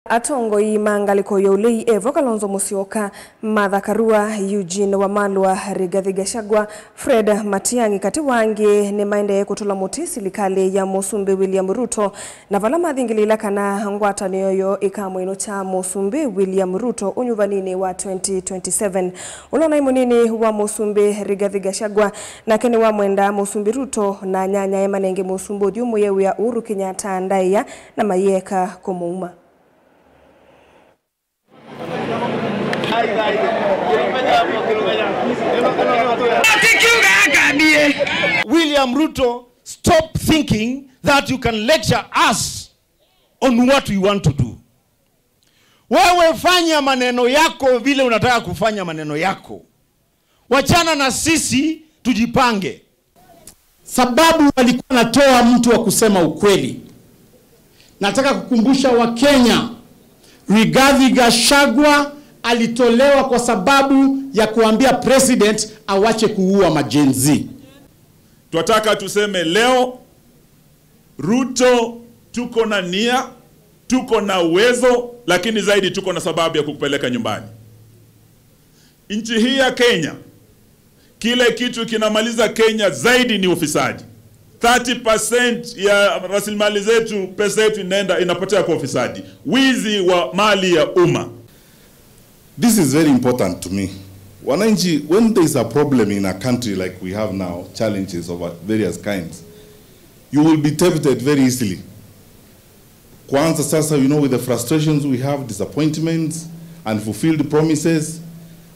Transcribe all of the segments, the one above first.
Atongoi mangaliko yolei Evo Kalonzo Musyoka, Martha Karua, Eugene Wamalwa, Rigathi Gachagua, Fred Matiang'i kati wangi ni maende kutola muti silikali ya Musumbi William Ruto na vala mathingilila kana ngwatanio yo ikamwino cha Musumbi William Ruto unyuvanini wa 2027. Ulona imunini wa Musumbi Rigathi Gachagua na kene wa mwenda Musumbi Ruto na nyanya emanenge Musumbi odhiumu yewe ya Uhuru Kenyatta ndaiya na mayeka kumuuma. William Ruto, stop thinking that you can lecture us on what we want to do. Wewe fanya maneno yako vile unataka kufanya maneno yako. Wachana na sisi tujipange. Sababu walikuwa natoa mtu wa kusema ukweli. Nataka kukumbusha Wakenya, Rigathi Gachagua alitolewa kwa sababu ya kuambia president awache kuua majenzi. Twataka tuseme leo Ruto, tuko na nia, tuko na uwezo, lakini zaidi tuko na sababu ya kukupeleka nyumbani. Nchi hii ya Kenya, kile kitu kinamaliza Kenya zaidi ni ufisadi. 30% ya rasilimali zetu, pesa yetu inaenda inapotea kwa ufisadi. Wizi wa mali ya umma. This is very important to me. Wananchi, when there is a problem in a country like we have now, challenges of various kinds, you will be tempted very easily. Kwanza sasa, you know, with the frustrations we have, disappointments, unfulfilled promises,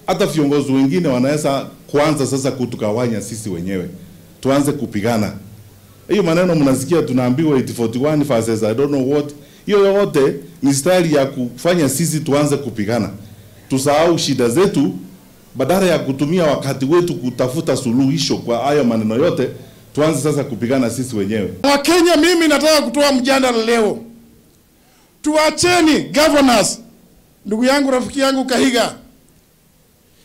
hata viongozi wengine wanaweza kuanza sasa kutukawanya sisi wenyewe. Tuanze kupigana. Hiyo maneno mnasikia tunaambiwa 841 versus I don't know what. Hiyo yote ni style ya kufanya sisi tuanze kupigana. Tusahau shida zetu, badala ya kutumia wakati wetu kutafuta suluhisho kwa hayo maneno yote, tuanze sasa kupigana sisi wenyewe. Wakenya, mimi nataka kutoa mjadala leo. Tuacheni governors, ndugu yangu, rafiki yangu Kahiga.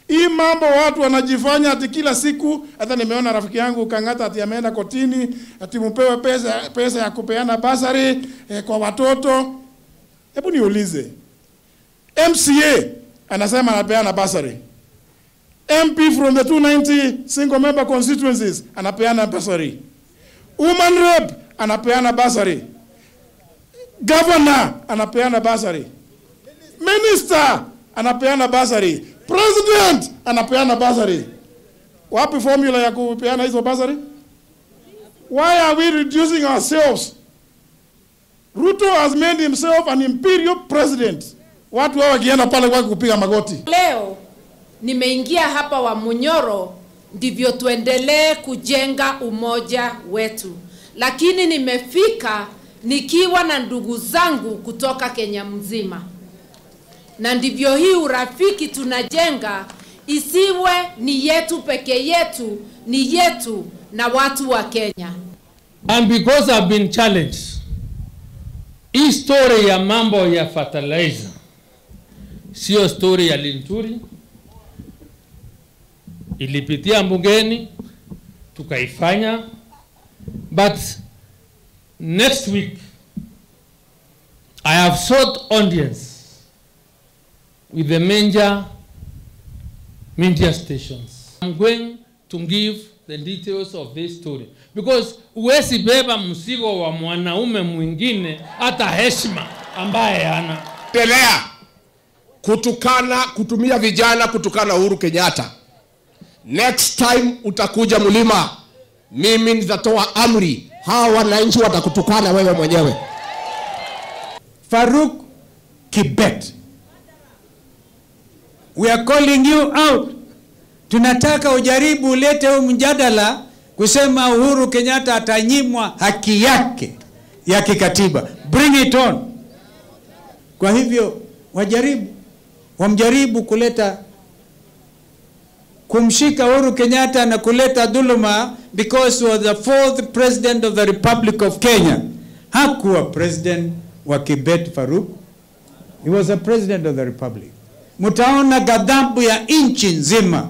Hii mambo watu wanajifanya ati kila siku, hata nimeona rafiki yangu Kangata ati ameenda kotini, ati mpewe pesa ya kupeana basari kwa watoto. Hebu niulize. MCA anasema anapeana basari. MP from the 290 single member constituencies anapeana basari. Woman rep anapeana basari. Governor anapeana basari. Minister anapeana basari. President anapeana basari. Wapi formula ya kupeana hizo basari? Why are we reducing ourselves? Ruto has made himself an imperial president. Watu hao wakienda pale kwa kupiga magoti. Leo nimeingia hapa wa Munyoro ndivyo tuendelee kujenga umoja wetu. Lakini nimefika nikiwa na ndugu zangu kutoka Kenya mzima. Na ndivyo hii urafiki tunajenga isiwe ni yetu peke yetu, ni yetu na watu wa Kenya. And because I've been challenged, hii story ya mambo ya fertilizer sio story ya Linturi, ilipitia mbungeni tukaifanya, but next week I have sought audience with the major media stations. I'm going to give the details of this story because huwezi beba mzigo wa mwanaume mwingine hata heshima ambaye hana. Telea kutukana, kutumia vijana kutukana Uhuru Kenyatta. Next time utakuja mlima, mimi nitatoa amri, hawa wananchi watakutukana wewe mwenyewe. Farouk Kibet, we are calling you out. Tunataka ujaribu ulete huu mjadala kusema Uhuru Kenyatta atanyimwa haki yake ya kikatiba. Bring it on. Kwa hivyo wajaribu, wamjaribu kuleta kumshika Uhuru Kenyatta na kuleta dhuluma because he was the fourth president of the Republic of Kenya. Hakuwa president wa Kibet Farouk. He was a president of the Republic. Mutaona ghadhabu ya nchi nzima.